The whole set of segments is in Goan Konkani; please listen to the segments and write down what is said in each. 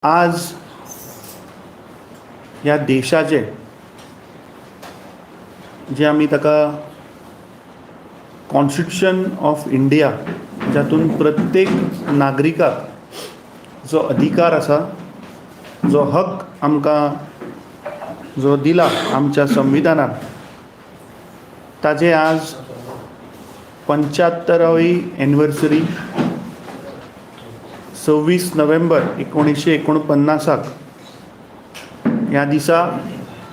आज ह्या देशाचे जे आमी ताका कॉन्स्टिट्युशन ऑफ इंडिया जातून प्रत्येक नागरिकाक जो अधिकार आसा, जो हक आमकां जो दिला आमच्या संविधानान, ताजे आज 75वी एनिवर्सरी 26 नोव्हेंबर 1949 ह्या दिसा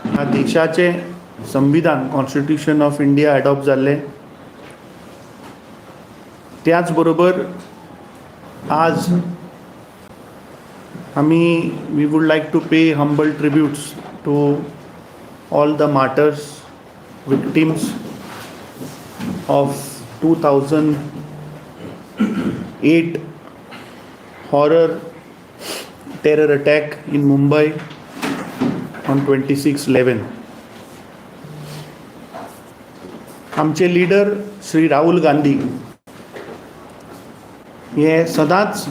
ह्या देशाचें संविधान कॉन्स्टिट्युशन ऑफ इंडिया एडॉप्ट जाल्लें. त्याच बरोबर आज आमी we would like to pay humble tributes to all the martyrs, victims of 2008 horror terror attack in Mumbai on 26/11. आमचे लिडर श्री राहुल गांधी हे सदांच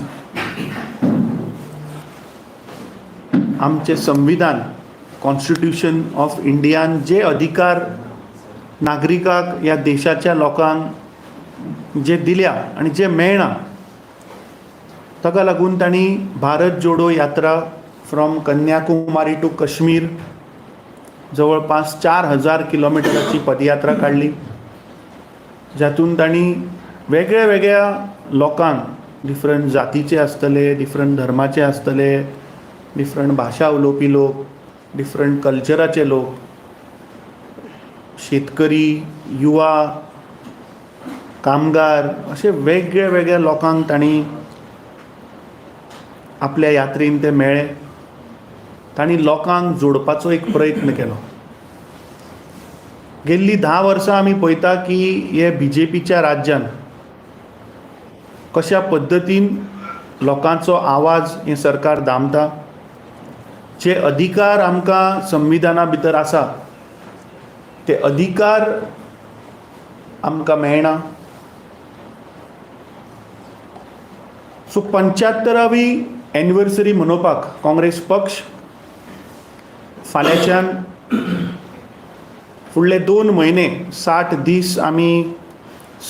आमचे संविधान कॉन्स्टिट्युशन ऑफ इंडियान जे अधिकार नागरिकाक ह्या देशाच्या लोकांक जे दिल्या आनी जे मेळना ताका लागून तांणी भारत जोडो यात्रा फ्रॉम कन्याकुमारी टू काश्मीर जवळपास 4000 किलोमिटराची पदयात्रा काडली, जातून तांणी वेगळ्या वेगळ्या लोकांक, डिफरंट जातीचे आसतले, डिफरंट धर्माचे आसतले, डिफरंट भाशा उलोवपी लोक, डिफरंट कल्चराचे लोक, शेतकरी, युवा, कामगार, अशे वेगळ्या वेगळ्या लोकांक तांणी आपल्या यात्रेन ते मेळ्ळे. तांणी लोकांक जोडपाचो एक प्रयत्न केलो. गेल्ली 10 वर्सां आमी पळयता की हे बी जे पीच्या राज्यान कशा पद्दतीन लोकांचो आवाज हें सरकार दामता. जे अधिकार आमकां संविधाना भितर आसा ते अधिकार आमकां मेळना. सो 75वी एनिवर्सरी मनोवपाक काँग्रेस पक्ष फाल्यांच्यान फुडले 2 म्हयने 60 दीस आमी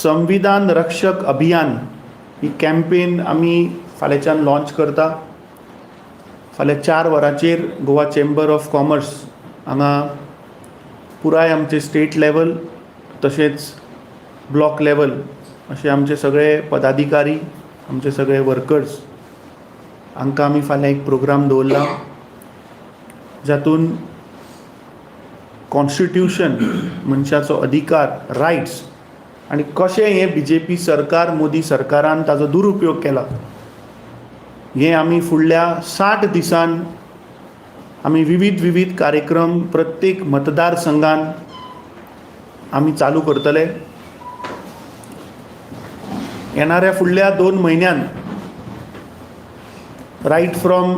संविधान रक्षक अभियान ही कॅम्पेन आमी फाल्यांच्यान लॉन्च करता. फाल्यां 4 वरांचेर गोवा चेंबर ऑफ कॉमर्स हांगा पुराय आमचे स्टेट लेवल तशेंच ब्लॉक लेवल अशे आमचे सगळे पदाधिकारी, आमचे सगळे वर्कर्स हांकां आमी फाल्यां एक प्रोग्राम दवरला, जातून कॉन्स्टिट्युशन, मनशाचो अधिकार, रायट्स आनी कशें हें बी जे पी सरकार, मोदी सरकारान ताजो दुरुपयोग केला हें आमी फुडल्या 60 दिसान आमी विविध विविध कार्यक्रम प्रत्येक मतदारसंघान आमी चालू करतले. येणाऱ्या फुडल्या 2 म्हयन्यान right from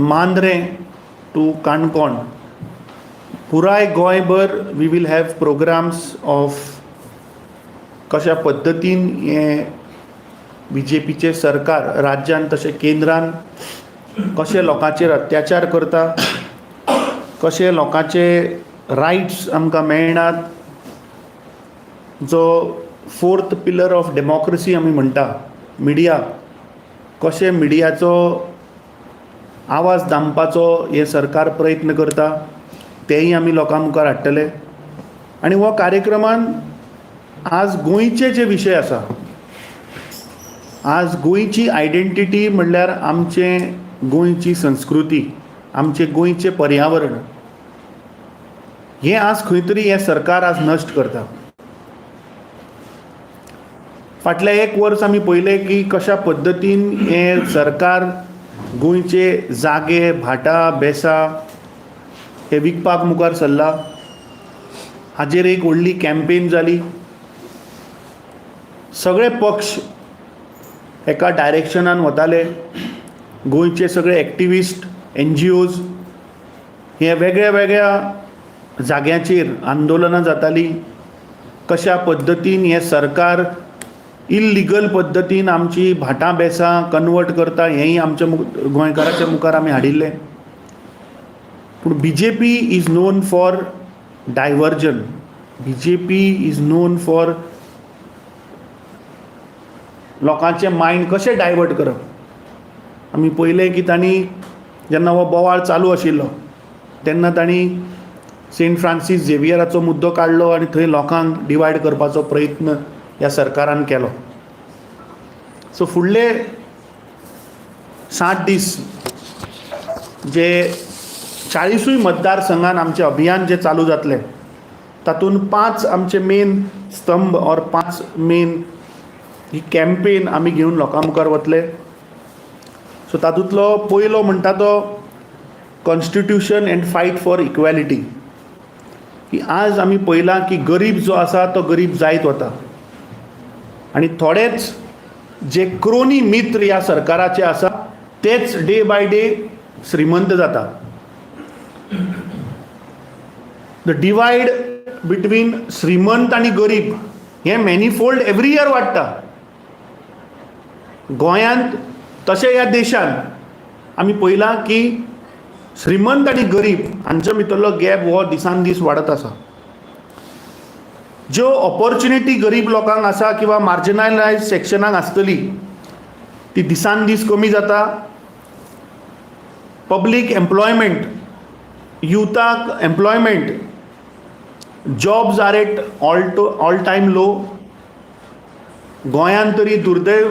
Mandrem to Canacona पुराय गोंयभर we will have programmes of कशा पद्दतीन हें बी जे पीचें सरकार राज्यान तशें केंद्रान कशें लोकांचेर अत्याचार करता, कशें लोकांचे रायट्स आमकां मेळनात, जो फोर्थ पिलर ऑफ डेमोक्रेसी आमी म्हणटा मिडिया, कशें मिडियाचो आवाज दामपाचो हें सरकार प्रयत्न करता तेंय आमी लोकां मुखार हाडटले. आनी हो कार्यक्रमान आज गोंयचे जे विशय आसा, आज गोंयची आयडेंटिटी म्हणल्यार आमचें गोंयची संस्कृती, आमचें गोंयचें पर्यावरण, हें आज खंय तरी हें सरकार आज नश्ट करता. फाटल्या 1 वर्स आमी पळयलें की कशा पद्दतीन हें सरकार गोंयचे जागे, भाटां, बेसां हे विकपाक मुखार सरला. हाजेर एक व्हडली कॅम्पेन जाली. सगळे पक्ष एका डायरेक्शनान वताले. गोंयचे सगळे एक्टिविस्ट, एन जी ओज हे वेगळ्या वेगळ्या जाग्यांचेर आंदोलनां जातालीं. कशा पद्दतीन हें सरकार इल्लिगल पद्दतीन आमची भाटां बेसां कन्वर्ट करता हेंय आमच्या गोंयकाराच्या मुखार आमी हाडिल्लें. पूण BJP is known for diversion, BJP is known for लोकांचें मायंड कशें डायवर्ट करप. आमी पळयलें की तांणी जेन्ना हो बोवाळ चालू आशिल्लो तेन्ना तांणी सेंट फ्रांसीस झेवियराचो मुद्दो काडलो आनी थंय लोकांक डिवायड करपाचो प्रयत्न ह्या सरकारान केलो. सो फुडले 60 दीस जे 40 मतदारसंघान आमचें अभियान जें चालू जातलें तातूंत 5 आमचे मेन स्तंभ ऑर 5 मेन ही कॅम्पेन आमी घेवन लोकां मुखार वतले. सो तातूंतलो पयलो म्हणटा तो constitution and fight for equality. की आज आमी पळयलां की गरीब जो आसा तो गरीब जायत वता आनी थोडेच जे क्रोनी मित्र ह्या सरकाराचे आसा तेच डे बाय डे श्रीमंत जाता. The divide between श्रीमंत आनी गरीब हें मॅनिफोल्ड एवरी इयर वाडटा. गोंयांत तशें ह्या देशांत आमी पळयलां की श्रीमंत आनी गरीब हांचे भितरलो गॅप हो दिसान दीस वाडत आसा. ज्यो ऑपॉर्च्युनिटी गरीब लोकांक आसा किंवा मार्जिनलायज सेक्शनाक आसतली ती दिसान दीस कमी जाता. पब्लीक एम्प्लॉयमेंट, युथाक employment, jobs are at all time low. गोंयांत तरी दुर्दैव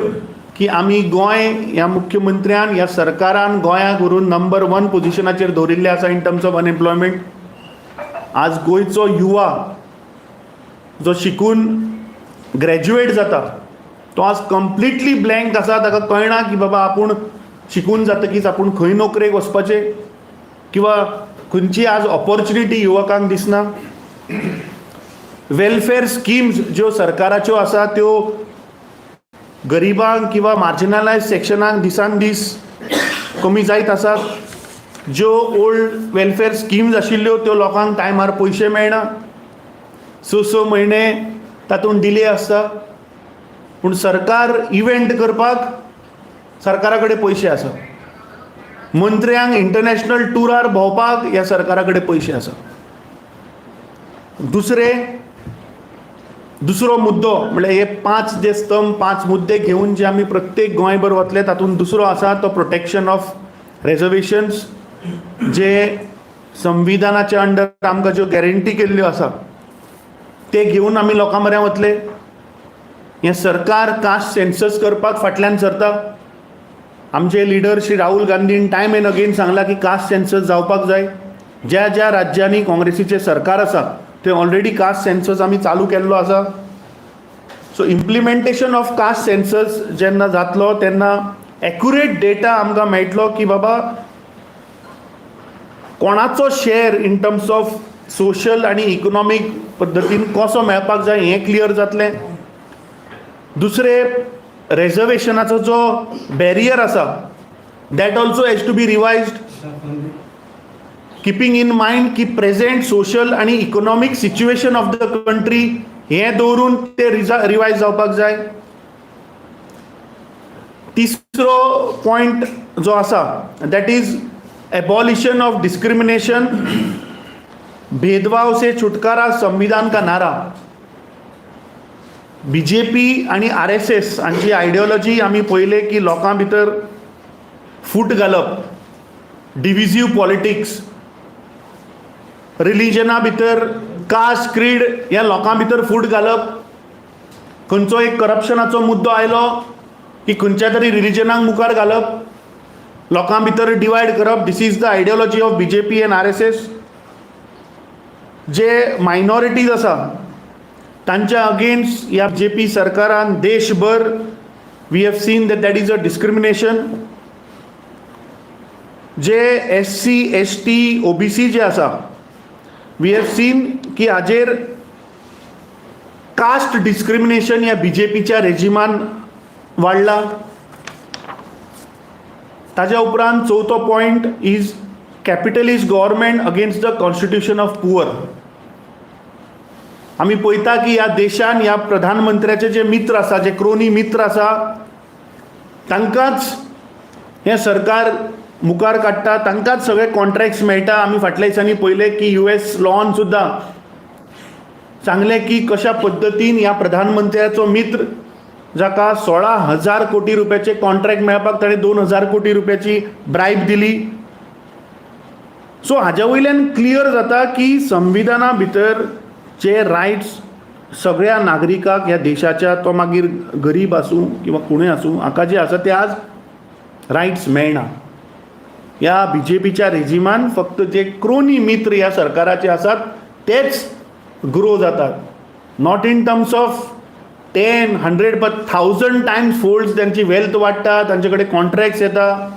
की आमी गोंय ह्या मुख्यमंत्र्यान ह्या सरकारान गोंयाक व्हरून नंबर 1 पोजिशनाचेर दवरिल्लें आसा इन टर्म्स ऑफ अनएम्प्लॉयमेंट. आज गोंयचो युवा जो शिकून ग्रॅज्युएट जाता तो आज कंप्लिटली ब्लँक आसा. ताका कळना की बाबा आपूण शिकून जातकीच आपूण खंय नोकरेक वचपाचें किंवा खंयची आज ऑपॉर्च्युनिटी युवकांक दिसना. वेलफेर स्किम्स ज्यो सरकाराच्यो आसा त्यो गरिबांक किंवा मार्जिनलायज सेक्शनाक दिसान दीस कमी जायत आसात. ज्यो ओल्ड वेलफेर स्किम्स आशिल्ल्यो त्यो लोकांक टायमार पयशे मेळना, 6 6 म्हयने तातूंत डिले आसता. पूण सरकार इव्हेंट करपाक सरकारा कडेन पयशे आसा, मंत्र्यांक इंटरनॅशनल टुरार भोंवपाक ह्या सरकारा कडेन पयशे आसा. दुसरो मुद्दो म्हणल्यार हे 5 जे स्तंभ, 5 मुद्दे घेवन जे आमी प्रत्येक गोंयभर वतले तातूंत दुसरो आसा तो प्रोटेक्शन ऑफ रेजर्वेशन्स, जे संविधानाच्या अंडर आमकां ज्यो गॅरंटी केल्ल्यो आसा ते घेवन आमी लोकां म्हऱ्यान वतले. हें सरकार कास्ट सेन्सस करपाक फाटल्यान सरता. आमचे लिडर श्री राहुल गांधीन टायम एंड अगेन सांगलां की कास्ट सेन्सस जावपाक जाय. ज्या ज्या राज्यांनी काँग्रेसीचें सरकार आसा थंय ऑलरेडी कास्ट सेन्सस आमी चालू केल्लो आसा. So implementation of caste census जेन्ना जातलो तेन्ना एक्युरेट डेटा आमकां मेळटलो की बाबा कोणाचो share in terms of social आनी इकनॉमीक पद्दतीन कसो मेळपाक जाय हें क्लियर जातलें. दुसरें, रेजर्वेशनाचो जो बॅरियर आसा that also has to be revised, keeping in mind की प्रेझेंट सोशल आनी economic situation of the country हें दवरून ते रिवायज जावपाक जाय. तिसरो पॉयंट जो आसा that is abolition of discrimination, भेदभाव से छुटकारा संविधान का नारा. बीजेपी आनी आरएसएस हांची आयडियोलॉजी आमी पळयलें की लोकां भितर फूट घालप, डिविजीव पॉलिटिक्स, रिलिजना भितर कास्ट क्रीड ह्या लोकां भितर फूट घालप. खंयचो एक करप्शनाचो मुद्दो आयलो की खंयच्या तरी रिलिजनाक मुखार घालप, लोकां भितर डिवायड करप. This is the ideology of BJP and RSS. J minorities आसा तांच्या अगेन्स्ट ह्या बीजेपी सरकारान देशभर we have seen that that is a discrimination. J SC, ST, OBC जे आसा, we have seen की हाजेर कास्ट डिस्क्रिमिनेशन ह्या बीजेपीच्या रेजिमान वाडला. ताज्या उपरांत चवथो point is capitalist government against the constitution of poor. आमी पळयता की ह्या देशान ह्या प्रधानमंत्र्याचे जे मित्र आसा, जे क्रोनी मित्र आसा, तांकांच हें सरकार मुखार काडटा, तांकांच सगळे कॉन्ट्रॅक्ट्स मेळटा. आमी फाटल्या दिसांनी पळयलें की यूएस लॉन सुद्दां सांगलें की कशा पद्दतीन ह्या प्रधानमंत्र्याचो मित्र, जाका 16,000 कोटी रुपयाचे कॉन्ट्रॅक्ट मेळपाक ताणें 2,000 कोटी रुपयाची ब्रायब दिली. सो हाज्या वयल्यान क्लियर जाता की संविधाना भितर जे रायट्स सगळ्या नागरिकाक ह्या देशाच्या, तो मागीर गरीब आसूं किंवा कोणूय आसूं, हाका जे आसा ते आज रायट्स मेळना. ह्या बीजेपीच्या रेजिमान फक्त जे क्रोनी मित्र ह्या सरकाराचे आसात तेच ग्रो जातात, not in terms of 10, 100 but 1000 times folds त्यांची वेल्थ वाडटा, तांचे कडेन कॉन्ट्रॅक्ट्स येता.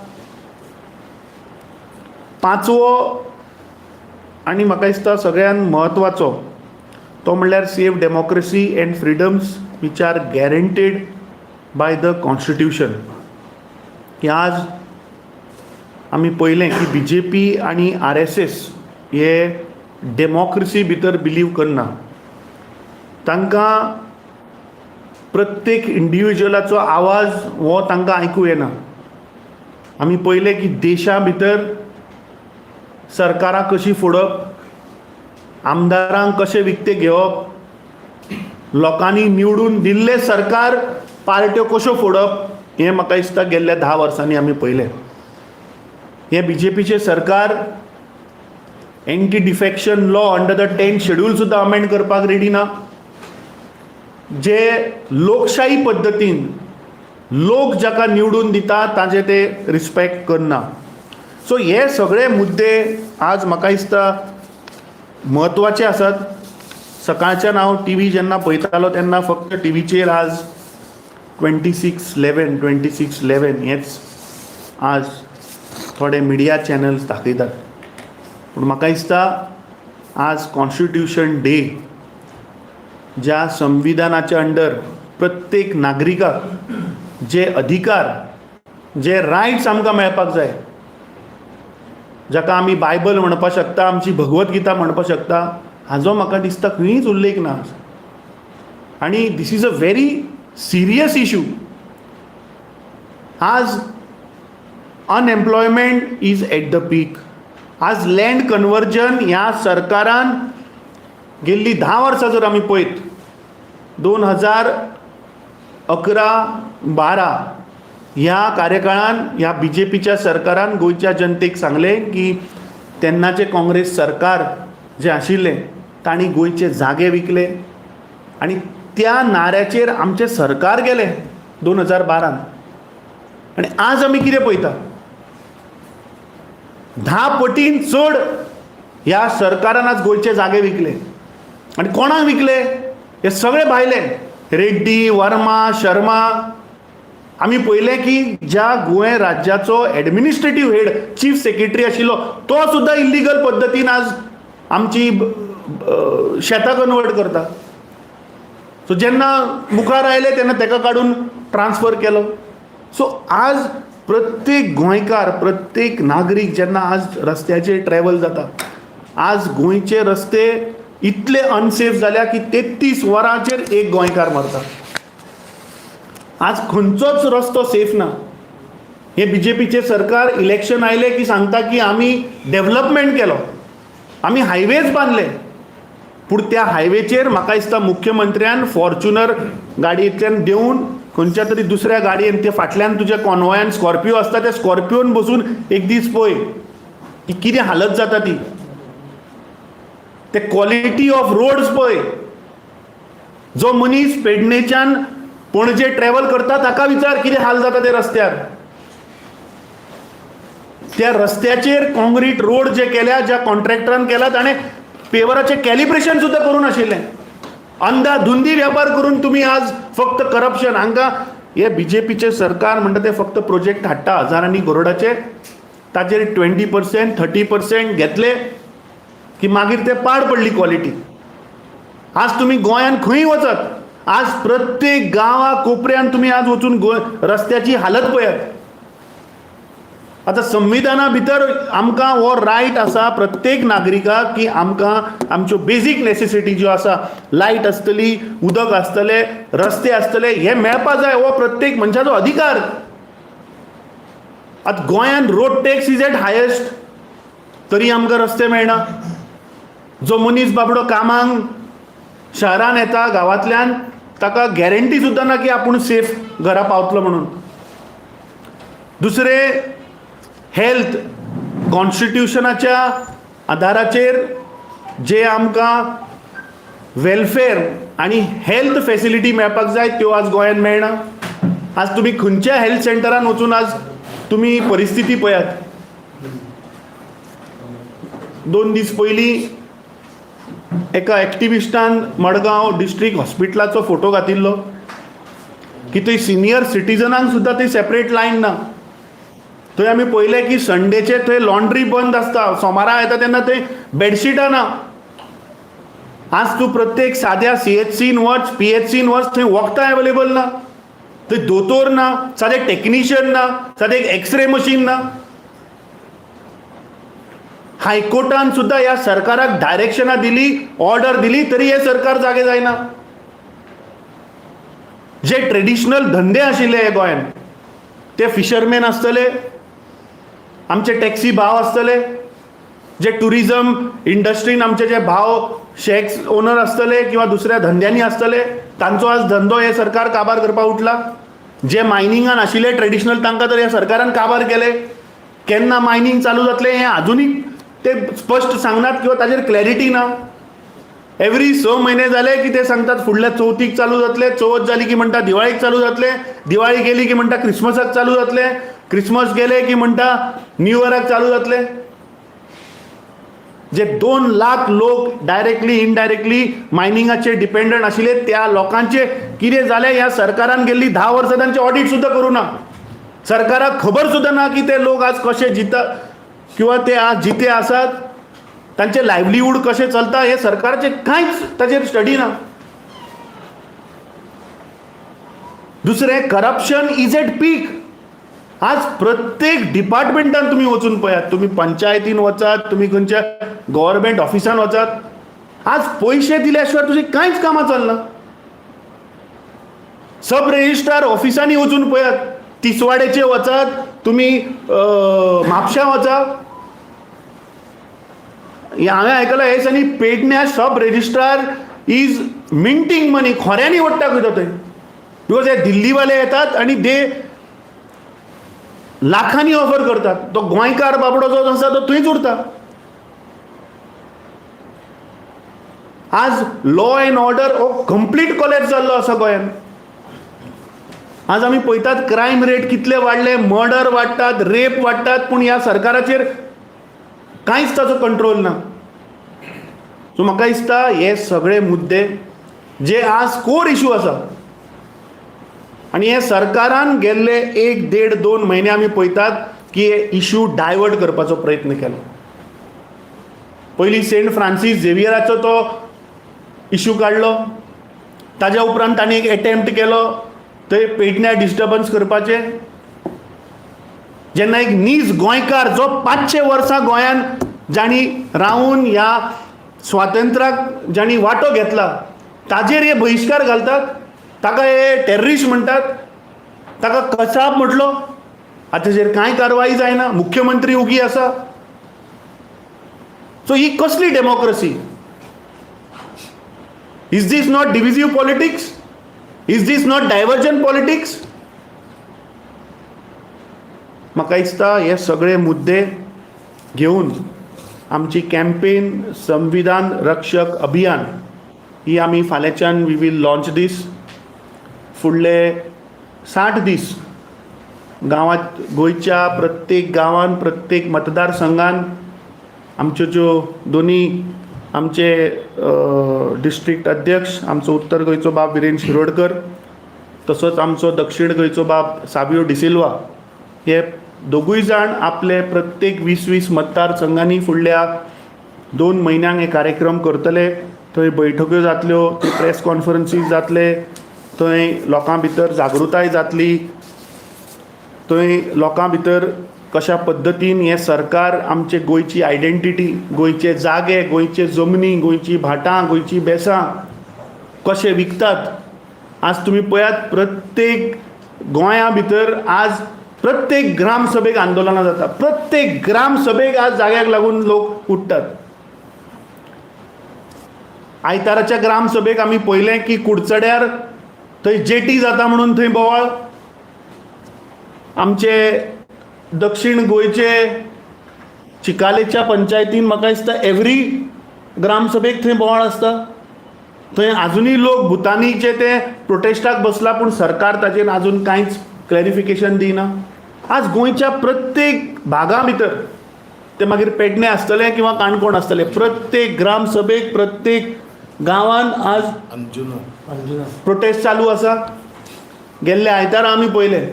पांचवो आनी म्हाका दिसता सगळ्यान म्हत्वाचो तो म्हणल्यार save democracy and freedoms which are guaranteed by the constitution. की आज आमी पळयलें की बीजेपी आनी आरएसएस हे डेमोक्रेसी भितर बिलीव करना. तांकां प्रत्येक इंडिविज्युअलाचो आवाज हो तांकां आयकूं येना. आमी पळयलें की देशा भितर सरकारां कशीं फोडप, आमदारांक कशें विकते घेवप, लोकांनी निवडून दिल्लें सरकार पार्ट्यो कश्यो फोडप, हें म्हाका दिसता गेल्ल्या 10 वर्सांनी आमी पळयलें. हें बीजेपीचें सरकार anti defection law under the 10th schedule सुद्दां अमेंड करपाक रेडी ना, जे लोकशाही पद्दतीन लोक जाका निवडून दिता ताजे ते रिस्पेक्ट करना. सो हे सगळे मुद्दे आज म्हाका दिसता म्हत्वाचे आसात. सकाळच्यान हांव टी व्ही जेन्ना पळयतालो तेन्ना फक्त टिवीचेर आज 26/11, 26/11 हेच आज थोडे मिडिया चॅनल्स दाखयतात. पूण म्हाका दिसता आज कॉन्स्टिट्युशन डे, ज्या संविधानाच्या अंडर प्रत्येक नागरिकाक जे अधिकार, जे रायट्स आमकां मेळपाक जाय, जाका आमी बायबल म्हणपाक शकता, आमची भगवत गीता म्हणपाक शकता, हाजो म्हाका दिसता खंयच उल्लेख ना. आनी this is a very serious issue. आज unemployment is at the peak. आज लँड कन्वर्जन ह्या सरकारान गेल्ली 10 वर्सां जर आमी पळयत, 2011 12 ह्या कार्यकाळान ह्या बीजेपीच्या सरकारान गोंयच्या जनतेक सांगलें की तेन्नाचें काँग्रेस सरकार जें आशिल्लें तांणी गोंयचे जागे विकले आनी त्या नाऱ्याचेर आमचें सरकार गेलें 2012न. आनी आज आमी कितें पळयता? 10 पटीन चड ह्या सरकारान आज गोंयचे जागे विकले. आनी कोणाक विकले? हे सगळे भायले रेड्डी, वर्मा, शर्मा. आमी पळयलें की ज्या गोंय राज्याचो एडमिनिस्ट्रेटीव हेड, चीफ सेक्रेटरी आशिल्लो, तो सुद्दां इल्लिगल पद्दतीन आज आमची शेतां कन्वर्ट करता. सो जेन्ना मुखार आयले तेन्ना ताका काडून ट्रान्सफर केलो. सो आज प्रत्येक गोंयकार, प्रत्येक नागरीक जेन्ना आज रस्त्याचेर ट्रॅवल जाता, आज गोंयचे रस्ते इतले अनसेफ जाल्या की 33 वरांचेर एक गोंयकार मरता. आज खंयचोच रस्तो सेफ ना. हे बीजेपीचे सरकार इलेक्शन आयले की सांगता की आमी डेव्हलपमेंट केलो, आमी हायवेज बांदले. पूण त्या हायवेचेर म्हाका दिसता मुख्यमंत्र्यान फॉर्च्युनर गाडयेंतल्यान देंवन खंयच्या तरी दुसऱ्या गाडयेन, ते फाटल्यान तुज्या कॉनवॉयान स्कॉर्पियो आसता, त्या स्कॉर्पियोन बसून एक दीस पळय की कितें हालत जाता ती. ते क्वॉलिटी ऑफ रोड्स पळय. जो मनीस पेडणेच्यान पणजे ट्रॅवल करता ताका विचार कितें हाल जाता ते रस्त्यार. त्या रस्त्याचेर कॉन्क्रीट रोड जे केल्या, ज्या कॉन्ट्रॅक्टरान केला, ताणें पेवराचें कॅलिब्रेशन सुद्दां करूं नाशिल्लें. अंदाधुंदी वेपार करून तुमी आज फक्त करप्शन. हांकां हे बीजेपीचें सरकार म्हणटा ते फक्त प्रोजेक्ट हाडटा हजारांनी करोडाचे, ताचेर 20%, 30% घेतले की मागीर ते पाड पडली क्वॉलिटी. आज तुमी गोंयांत खंय वचत, आज प्रत्येक गांवा कोपऱ्यान तुमी आज वचून गोंय रस्त्याची हालत पळयात. आतां संविधाना भितर आमकां हो रायट आसा प्रत्येक नागरिकाक की आमकां आमच्यो बेजीक नेसेसिटी ज्यो आसा, लायट आसतली, उदक आसतलें, रस्ते आसतले, हे मेळपा जाय. हो प्रत्येक मनशाचो अधिकार. आतां गोंयांत road tax is at highest, तरी आमकां रस्ते मेळना. जो मनीस बाबडो कामाक शहरान येता गांवांतल्यान, ताका गॅरंटी सुद्दां ना की आपूण सेफ घरा पावतलो म्हणून. दुसरें, हेल्थ. कॉन्स्टिट्युशनाच्या आदाराचेर जे आमकां वेलफेर आनी हेल्थ फेसिलिटी मेळपाक जाय, त्यो आज गोंयांत मेळना. आज तुमी खंयच्या हेल्थ सेंटरान वचून आज तुमी परिस्थिती पळयात. 2 दीस पयलीं एका एक्टिविस्टान मडगांव डिस्ट्रिक्ट हॉस्पिटलाचो फोटो घातिल्लो की थंय सिनियर सिटीजनांक सुद्दां थंय सेपरेट लायन ना. थंय आमी पळयलें की संडेचे थंय लॉन्ड्री बंद आसता. सोमारा येता तेन्ना थंय बेडशिटां ना. आज तूं प्रत्येक साद्या सीएचसीन वच, पीएचसीन वच, थंय वखदां अवेलेबल ना. थंय दोतोर ना, सादे टेक्निशियन ना, सादें एक एक्सरे मशीन ना. हायकोर्टान सुद्दां ह्या सरकाराक डायरेक्शनां दिली, ऑर्डर दिली, तरी हें सरकार जागे जायना. जे ट्रेडिशनल धंदे आशिल्ले हे गोंयांत, ते फिशरमॅन आसतले, आमचे टॅक्सी भाव आसतले, जे टुरिजम इंडस्ट्रीन आमचे जे भाव शॅक्स ओनर आसतले किंवा दुसऱ्या धंद्यांनी आसतले, तांचो आज धंदो हे सरकार काबार करपाक उठला. जे मायनिंगान आशिल्ले ट्रेडिशनल, तांकां तर ह्या सरकारान काबार केले. केन्ना मायनींग चालू जातलें हें आजुनूय ते स्पश्ट सांगनात किंवा ताजेर क्लॅरिटी ना. एवरी 6 म्हयने जाले की ते सांगतात फुडल्या चवथीक चालू जातले. चवथ जाली की म्हणटा दिवाळीक चालू जातले. दिवाळी गेली की म्हणटा क्रिसमसाक चालू जातले. क्रिसमस गेले की म्हणटा न्यू इयराक चालू जातले. जे 2 लाख लोक डायरेक्टली इनडायरेक्टली मायनिंगाचेर डिपेंडंट आशिल्ले, त्या लोकांचे कितें जालें? ह्या सरकारान गेल्ली 10 वर्सां तांचे ऑडीट सुद्दां करूं ना. सरकाराक खबर सुद्दां ना की ते लोक आज कशे जिता किंवा ते आज जिते आसात, तांचे लायवलीहूड कशें चलता, हें सरकाराचें कांयच ताचेर स्टडी ना. दुसरें, करप्शन is at पीक. आज प्रत्येक डिपार्टमेंटान तुमी वचून पळयात, तुमी पंचायतीन वचात, तुमी खंयच्या गव्हर्मेंट ऑफिसान वचात, आज पयशे दिल्या शिवाय तुजी कांयच कामां चलना. सब रजिस्ट्रार ऑफिसांनी वचून पळयात, तिसवाडेचे वचात तुमी, म्हापश्यां वचात. हांवें आयकलां हे दिसांनी पेडण्या sub registrar is minting money. खोऱ्यांनी ओडटा खंय तो थंय, because हे दिल्लीवाले येतात आनी दे लाखांनी ऑफर करतात. तो गोंयकार बाबडो जो आसा तो थंयच उरता. आज लॉ एंड ऑर्डर हो कंप्लीट कोलॅप्स जाल्लो आसा गोंयांत. आज आमी पळयतात क्रायम रेट कितले वाडले, मर्डर वाडटात, रेप वाडटात, पूण ह्या सरकाराचेर कांयच ताचो कंट्रोल ना. सो म्हाका दिसता हे सगळे मुद्दे जे आज कोर इशू आसा आनी हे सरकारान गेल्ले एक देड दोन म्हयने आमी पळयतात की हे इशू डायवर्ट करपाचो प्रयत्न केलो. पयलीं सेंट फ्रांसीस झेवियराचो तो इशू काडलो, ताज्या उपरांत तांणी एक एटेम्प्ट केलो थंय पेडण्या डिस्टर्बन्स करपाचें. जेन्ना एक नीज गोंयकार जो 500 वर्सां गोंयान जांणी रावून ह्या स्वातंत्र्याक जांणी वांटो घेतला, ताजेर हे बहिश्कार घालतात, ताका हे टेररिस्ट म्हणटात, ताका कसाब म्हटलो. आतां ताजेर कांय कारवाई जायना. मुख्यमंत्री उगी आसा. सो ही कसली democracy? Is this not divisive politics? Is this not diversion politics? म्हाका दिसता हे सगळे मुद्दे घेवन आमची कॅम्पेन संविधान रक्षक अभियान ही आमी फाल्यांच्यान we will launch दीस. फुडले 60 दीस गांवांत, गोंयच्या प्रत्येक गांवांत, प्रत्येक मतदारसंघान आमच्यो ज्यो दोनी आमचे डिस्ट्रिक्ट अध्यक्ष, आमचो उत्तर गोंयचो बाब विरेन शिरोडकर, तसोच आमचो दक्षीण गोंयचो बाब साबियो डिसिल्वा, हे दोगूय जाण आपले प्रत्येक 20-20 मतदारसंघांनी फुडल्या 2 म्हयन्यांक हे कार्यक्रम करतले. थंय बैठक्यो जातल्यो, थंय प्रेस कॉन्फरन्सीस जातले, थंय लोकां भितर जागृताय जातली, थंय लोकां भितर कशा पद्दतीन हें सरकार आमचे गोंयची आयडेंटिटी, गोंयचे जागे, गोंयचे जमनी, गोंयची भाटां, गोंयची बेसां कशे विकतात. आज तुमी पळयात, प्रत्येक गोंया भितर आज प्रत्येक ग्रामसभेक आंदोलनां जाता. प्रत्येक ग्रामसभेक आज जाग्याक लागून लोक उठ्ठात. आयताराच्या ग्रामसभेक आमी पळयलें की कुडचड्यार थंय जेटी जाता म्हणून थंय बोवाळ. आमचे दक्षीण गोंयचे चिकालेच्या पंचायतीन म्हाका दिसता एवरी ग्रामसभेक थंय बोवाळ आसता. थंय आजुनूय लोक भुतानीचे ते प्रोटेस्टाक बसला, पूण सरकार ताचेर आजून कांयच क्लॅरिफिकेशन दिना. आज गोंयच्या प्रत्येक भागा भितर, ते मागीर पेडणे आसतलें किंवा काणकोण आसतलें, प्रत्येक ग्रामसभेक, प्रत्येक गांवान आज प्रोटेस्ट चालू आसा. गेल्ले आयतारा आमी पळयलें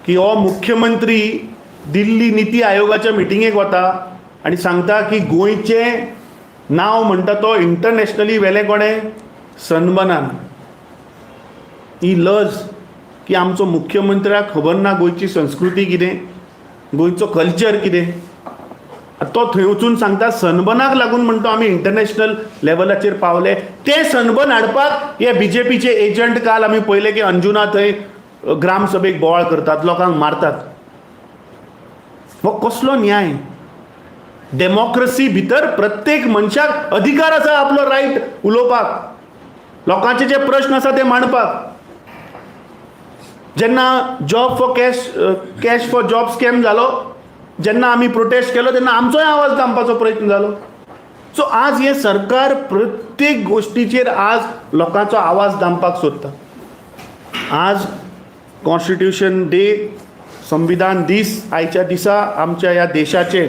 की हो मुख्यमंत्री दिल्ली निती आयोगाच्या मिटिंगेक वता आनी सांगता की गोंयचें नांव म्हणटा तो इंटरनॅशनली व्हेलें कोणें? सनबर्नान. ही लज की आमचो मुख्यमंत्र्याक खबर ना गोंयची संस्कृती कितें, गोंयचो कल्चर कितें. तो थंय वचून सांगता सनबर्नाक लागून म्हणटा आमी इंटरनॅशनल लेवलाचेर पावले. ते सनबर्न हाडपाक हे बीजेपीचे एजंट काल आमी पळयले की अंजुना थंय ग्रामसभेक बोवाळ करतात, लोकांक मारतात. हो कसलो न्याय? डेमोक्रसी भितर प्रत्येक मनशाक अधिकार आसा आपलो रायट उलोवपाक, लोकांचे जे प्रश्न आसा ते मांडपाक. जेन्ना job for cash, cash for job scam जालो, जेन्ना आमी प्रोटेस्ट केलो, तेन्ना आमचोय आवाज दामपाचो प्रयत्न जालो. सो आज हें सरकार प्रत्येक गोश्टीचेर आज लोकांचो आवाज दामपाक सोदता. आज कॉन्स्टिट्युशन डे, संविधान दीस. आयच्या दिसा आमच्या ह्या देशाचें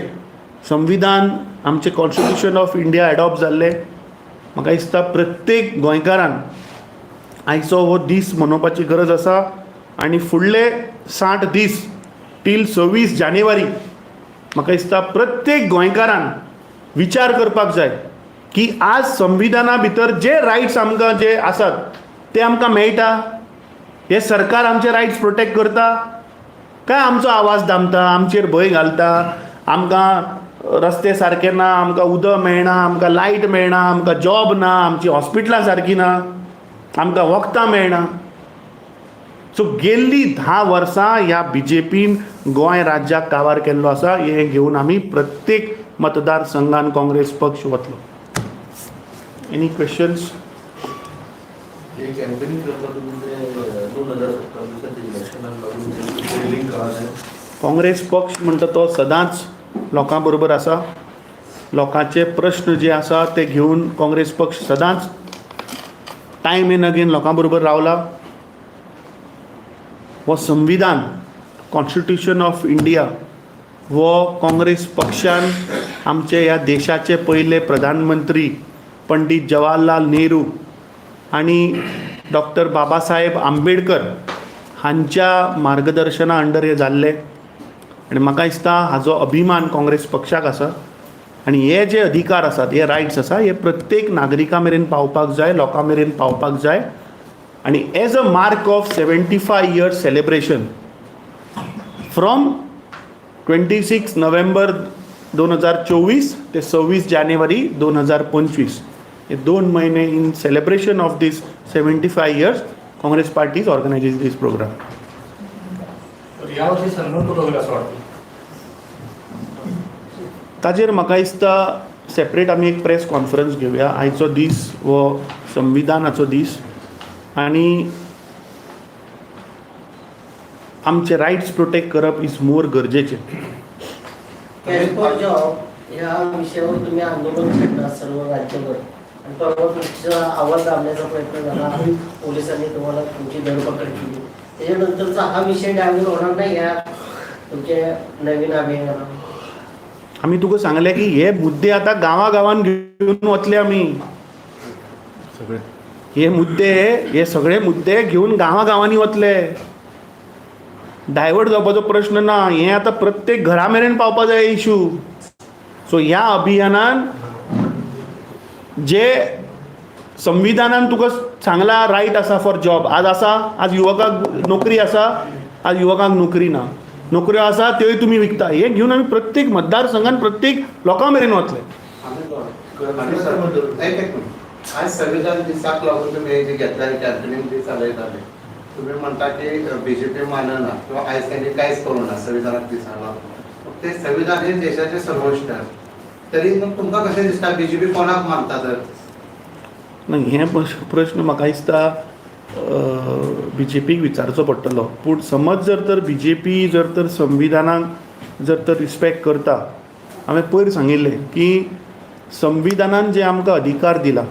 संविधान, आमचें कॉन्स्टिट्युशन ऑफ इंडिया एडॉप्ट जाल्लें. म्हाका दिसता प्रत्येक गोंयकारान आयचो हो दीस मनोवपाची गरज आसा आनी फुडले 60 दीस टील 26 जानेवारी म्हाका दिसता प्रत्येक गोंयकारान विचार करपाक जाय की आज संविधाना भितर जे रायट्स आमकां जे आसात ते आमकां मेळटा? हे सरकार आमचे रायट्स प्रोटेक्ट करता काय आमचो आवाज दामता, आमचेर भंय घालता? आमकां रस्ते सारके ना, आमकां उदक मेळना, आमकां लायट मेळना, आमकां जॉब ना, आमची हॉस्पिटलां सारकीं ना, आमकां वखदां मेळना. सो गेल्ली 10 वर्सां ह्या बीजेपीन गोंय राज्याक काबार केल्लो आसा. हें घेवन आमी प्रत्येक मतदारसंघान काँग्रेस पक्ष वतलो. Any questions? हे कॅम्पेनिंग करता तुमी ते 2027च्या इलेक्शनाक लागून लिंक आहा? काँग्रेस पक्ष म्हणटा तो सदांच लोकां बरोबर आसा. लोकांचे प्रश्न जे आसा ते घेवन काँग्रेस पक्ष सदांच टायम एन अगेन लोकां बरोबर रावला. हो संविधान, कॉन्स्टिट्युशन ऑफ इंडिया, हो काँग्रेस पक्षान आमचे ह्या देशाचे पयले प्रधानमंत्री पंडीत जवाहरलाल नेहरू आनी डॉक्टर बाबासाहेब आंबेडकर हांच्या मार्गदर्शना अंडर हें जाल्लें आनी म्हाका दिसता हाजो अभिमान काँग्रेस पक्षाक आसा. आनी हे जे अधिकार आसात, हे रायट्स आसा, हे प्रत्येक नागरिका मेरेन पावपाक जाय, लोकां मेरेन पावपाक जाय. आनी as a mark of 75 years celebration, from 26 November 2024 ते 26 जानेवारी 2025, हे 2 म्हयने, in celebration of this 75 years, Congress Party is organizing this program. तर यावर्षी सनबर्न कुठं होईल असं वाटतं? ताजेर म्हाका दिसता सेपरेट आमी एक प्रेस कॉन्फरन्स घेवया. आयचो दीस हो संविधानाचो दीस आनी आमचे रायट्स प्रोटेक्ट करप is more गरजेचें. कॅश फॉर जॉब ह्या विषयावर तुम्ही आंदोलन छेडला सर्व राज्यभर आणि परवा तुमचा आवाज दाबण्याचा प्रयत्न झाला, पोलिसांनी तुम्हाला तुमची धरपकड केली. त्याच्यानंतरचा हा विषय डायव्हर्ट होणार नाही या तुमच्या नवीन अभियानाला? आमी तुका सांगलें की हे मुद्दे आतां गांवा गांवान घेवन वतले आमी. सगळे हे मुद्दे, हे सगळे मुद्दे घेवन गांवा गांवांनी वतले. डायवर्ट जावपाचो प्रश्न ना. हें आतां प्रत्येक घरा मेरेन पावपा जाय इशू. सो ह्या अभियानान जे संविधानान तुका सांगला रायट आसा फॉर जॉब, आज आसा? आज युवकाक नोकरी आसा? आज युवकांक नोकरी ना. नोकऱ्यो आसा त्योय तुमी विकता. हे घेवन आमी प्रत्येक मतदारसंघान प्रत्येक लोकां मेरेन वतले. एक एक मिनिट. आज संविधान दिसाक लागून तुमी हे जे घेतल्या कॅम्पेनींग जे चालयताले, तुमी म्हणटा की बीजेपी मानना किंवा आयज तांणी कांयच करूं ना संविधानाक दिसा लागून. ते संविधान हे देशाचे सर्वोच्च आसा, तरी मग तुमकां कशें दिसता बीजेपी कोणाक मानता तर? ना, हे प्रश्न म्हाका दिसता बीजेपीक विचारचो पडटलो. पूण समज जर तर बीजेपी जर तर संविधानाक जर तर रिस्पेक्ट करता, हांवें पयर सांगिल्लें की संविधानान जे आमकां अधिकार दिला,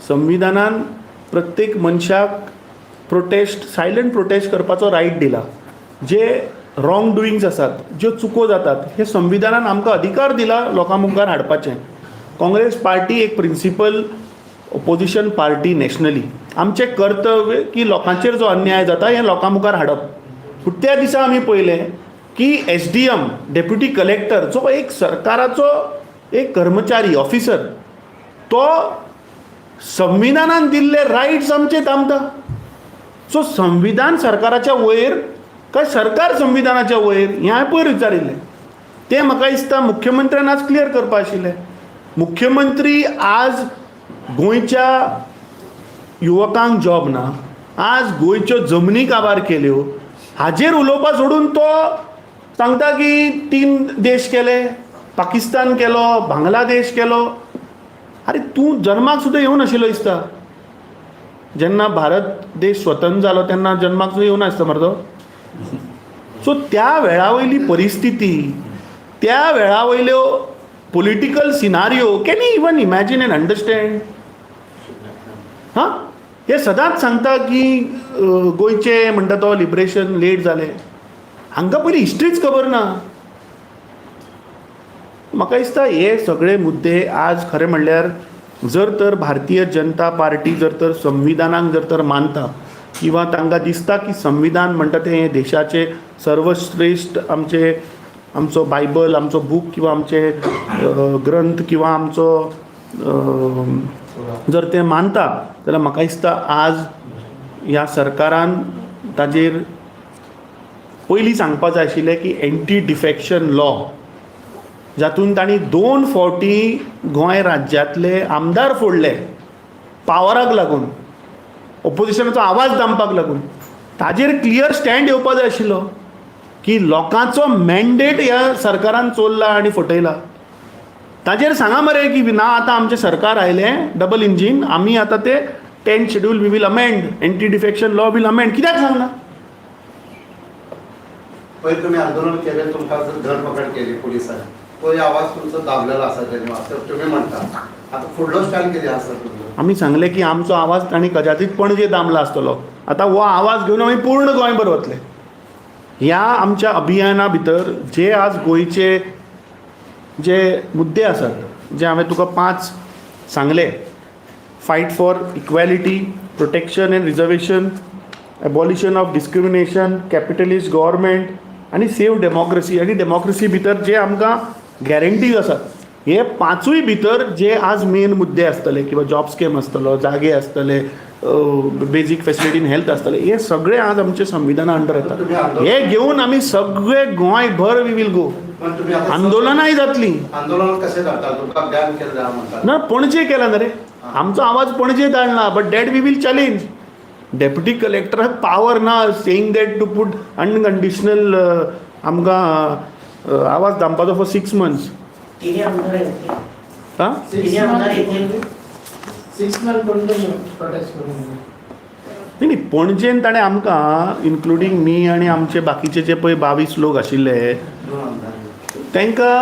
संविधानान प्रत्येक मनशाक प्रोटेस्ट, सायलंट प्रोटेस्ट करपाचो रायट दिला. जे रॉंग डुईंग्स आसात, ज्यो चुको जातात, हे संविधानान आमकां अधिकार दिला लोकां मुखार हाडपाचें. काँग्रेस पार्टी एक प्रिंसिपल ओपोजिशन पार्टी नॅशनली. आमचें कर्तव्य की लोकांचेर जो अन्याय जाता हें लोकां मुखार हाडप. पूण त्या दिसा आमी पळयलें की एसडीएम, डेप्युटी कलेक्टर जो एक सरकाराचो एक कर्मचारी, ऑफिसर, तो संविधानान दिल्ले रायट्स आमचे दामता. सो संविधान सरकाराच्या वयर काय सरकार संविधानाच्या वयर, हें हांवें पयर विचारिल्लें. तें म्हाका दिसता मुख्यमंत्र्यान आज क्लियर करपा आशिल्लें. मुख्यमंत्री आज गोंयच्या युवकांक जॉब ना, आज गोंयच्यो जमनी काबार केल्यो, हाजेर उलोवपा सोडून तो सांगता की तीन देश केले, पाकिस्तान केलो, बांगलादेश केलो. अरे, तूं जन्माक सुद्दां येवं नाशिल्लो दिसता जेन्ना भारत देश स्वतंत्र जालो, तेन्ना जन्माक सुद्दां येवना आसता मरे तो. सो त्या वेळा वयली परिस्थिती, त्या वेळा वयल्यो political scenario, can you even imagine and understand? हां, हे सदांच सांगता की गोंयचें म्हणटा तो लिबरेशन लेट जालें. हांकां पयलीं हिस्ट्रीच खबर ना. म्हाका दिसता हे सगळे मुद्दे आज खरें म्हणल्यार जर तर भारतीय जनता पार्टी जर तर संविधानाक जर तर मानता किंवा तांकां दिसता की संविधान म्हणटा तें हें देशाचें सर्वश्रेश्ठ आमचें, आमचो बायबल, आमचो बूक किंवा आमचे ग्रंथ किंवा आमचो जर ते मानता जाल्यार म्हाका दिसता आज ह्या सरकारान ताजेर पयलीं सांगपा जाय आशिल्लें की एंटी डिफेक्शन लॉ, जातून तांणी दोन फावटी गोंय राज्यांतले आमदार फोडले पावराक लागून, ओपोजिशनाचो आवाज दामपाक लागून, ताजेर क्लियर स्टँड येवपा जाय आशिल्लो की लोकांचो मॅन्डेट ह्या सरकारान चोरला आनी फटयला. ताजेर सांगा मरे की ना, आतां आमचें सरकार आयलें डबल इंजीन, आमी आतां ते 10th Schedule we will amend, anti defection law will amend. कित्याक सांगना? पयर तुमी आंदोलन केलें, तुमकां धरपकड केली पुलिसांनी, तो आवाज तुमचो दाबलेलो आसा तेणी असं तुम्ही म्हणता. आता फुडलो स्टँड कितें आसा तुमचो? आमी सांगलें की आमचो आवाज तांणी कदाचीत पणजे दामला आसतलो. आतां हो आवाज घेवन आमी पूर्ण गोंयभर वतले. ह्या आमच्या अभियाना भितर जे आज गोंयचे जे मुद्दे आसात, जे हांवें तुका पांच सांगले, fight for equality, protection and reservation, abolition of discrimination, capitalist government आनी सेव डेमोक्रेसी, आनी डेमोक्रेसी भितर जे आमकां गॅरंटीज आसात, हे पांचूय भितर जे आज मेन मुद्दे आसतले किंवा जॉब स्कॅम आसतलो, जागे आसतले, बेजीक फेसिलिटी इन हेल्थ आसतले, हे सगळे आज आमचे संविधाना अंडर येतात. हे घेवन आमी सगळे गोंयभर we will go. पण तुम्ही आता आंदोलनाय जातली. आंदोलन कशें जाता? तुमकां बॅन केल्लें आहा म्हणटा. ना, पणजे केला ना रे, आमचो आवाज पणजे धाडला, but that we will challenge. Deputy कलेक्टराक power ना saying that to put unconditional आमकां आवाज दामपाचो फॉर 6 मंथ्स. तिन्ही आमदार आहेत. हां. तिन्ही आमदार येतील. 6 मंथ पर्यंत प्रोटेस्ट करून. न्ही न्ही, पणजेन ताणें आमकां, इन्क्लुडींग मी आनी आमचे बाकीचे जे पळय 22 लोक आशिल्ले, दोन आमदार. तांकां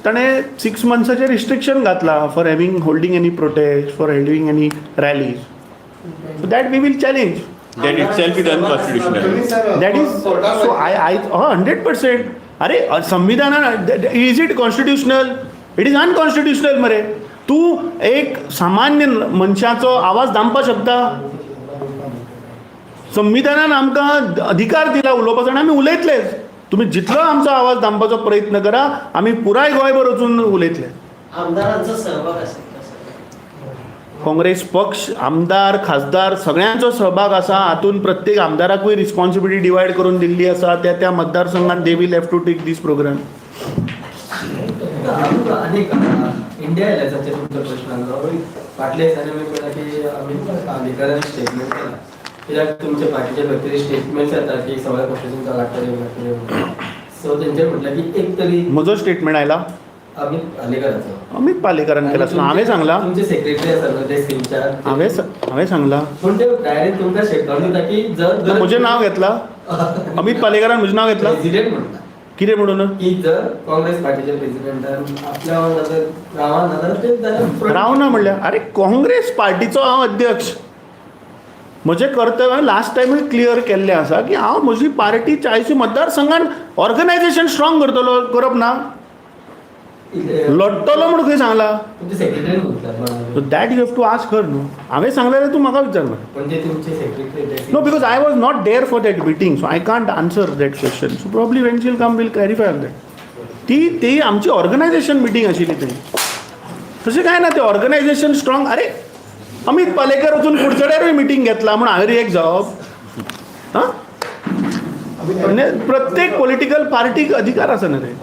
ताणें 6 मंथ्साचें रिस्ट्रिक्शन घातलां for having holding any protest, for holding any rallies. So that we will challenge. That itself is unconstitutional. तुम्ही sir that is so I 100%. अरे, संविधानान, is it constitutional? It is unconstitutional मरे. तूं एक सामान्य मनशाचो आवाज दामपाक शकता? संविधानान आमकां अधिकार दिला उलोवपाचो आनी आमी उलयतलेच. तुमी जितलो आमचो आवाज दामपाचो प्रयत्न करा, आमी पुराय गोंयभर वचून उलयतले. आमदारांचा सहभाग असेल का सर? काँग्रेस पक्ष, आमदार, खासदार सगळ्यांचो सहभाग आसा. हातून प्रत्येक आमदाराकूय रिस्पॉन्सिबिलिटी डिवायड करून दिल्ली आसा. त्या त्या मतदारसंघात they will have to take this program. आनीक इंडिया एलायन्साचेर तुमचो प्रश्न आसलो. फाटल्या दिसांनी आमी पळयला की अमीत पालेकरान स्टेटमेंट केला, कित्याक तुमच्या पार्टीचे खंय स्टेटमेंट्स येता की सगळ्या पक्षांतून तुमकां लागतले लागतले. सो तेंचे म्हटलें की एक तरी म्हजो स्टेटमेंट आयला? अमीत पालेकराचो. अमीत पालेकरान केला आसलो. हांवें सांगलां? तुमचे सेक्रेटरी आसा न्हू ते सिंचार. हांवें सांगलां? पूण ते डायरेक्ट तुमकां शेटकावन दिता की जर म्हजें नांव घेतलां? अमीत पालेकरान म्हजें नांव घेतलां? प्रेसिडेंट म्हणटा. कितें म्हणून? की जर काँग्रेस पार्टीच्या प्रेसिडेंटान आपल्या वांगडा जर रावना जाल्यार ते जाल्यार रावना म्हणल्यार, अरे, काँग्रेस पार्टीचो हांव अध्यक्ष. म्हजें कर्तव्य लास्ट टायमूय क्लियर केल्लें आसा की हांव म्हजी पार्टी 40 मतदारसंघान ऑर्गनायझेशन स्ट्रॉंग करतलो. करप ना, लढटलो म्हूण खंय सांगलां? तुमचे सेक्रेटरी म्हटलं. That you have to ask her न्हू. हांवें सांगलें जाल्यार तूं म्हाका विचार मरे. पण ते तुमचे secretary. No, because I was not there for that meeting, so I can't answer that question. So probably when she'll come, we'll clarify on that. ती ती आमची ऑर्गनायझेशन मिटींग आशिल्ली थंय. तशें कांय ना, ते ऑर्गनायझेशन स्ट्रॉंग. अरे, अमीत पालेकर वचून कुडचड्यारूय मिटींग घेतला म्हूण हांवें रिएक्ट जावप? हां, म्हणजे प्रत्येक पॉलिटिकल पार्टीक अधिकार आसा न्ही रे.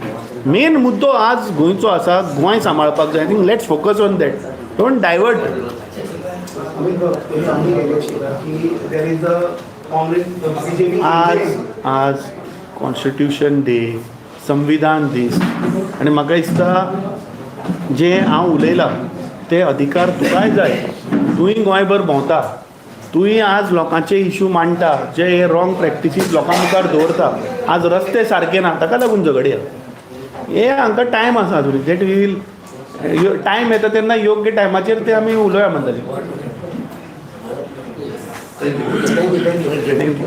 मेन मुद्दो आज गोंयचो आसा, गोंय सांबाळपाक जाय. I think let's focus on that, don't divert. Amit भाऊ, तुम्ही सांगून गेले की there is a Congress BJP. आज आज कॉन्स्टिट्युशन डे, संविधान दीस आनी म्हाका दिसता जे हांव उलयलां ते अधिकार तुकाय जाय. तुंय गोंयभर भोंवता, तुंय आज लोकांचे इशू मांडटा, जे हे रॉंग प्रॅक्टिसीस लोकां मुखार दवरता. आज रस्ते सारके ना, ताका लागून झगडया. हे हांकां टायम आसा अजून. That we will, time येता तेन्ना योग्य टायमाचेर ते आमी उलोवया म्हणटले. Thank you. Thank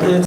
you.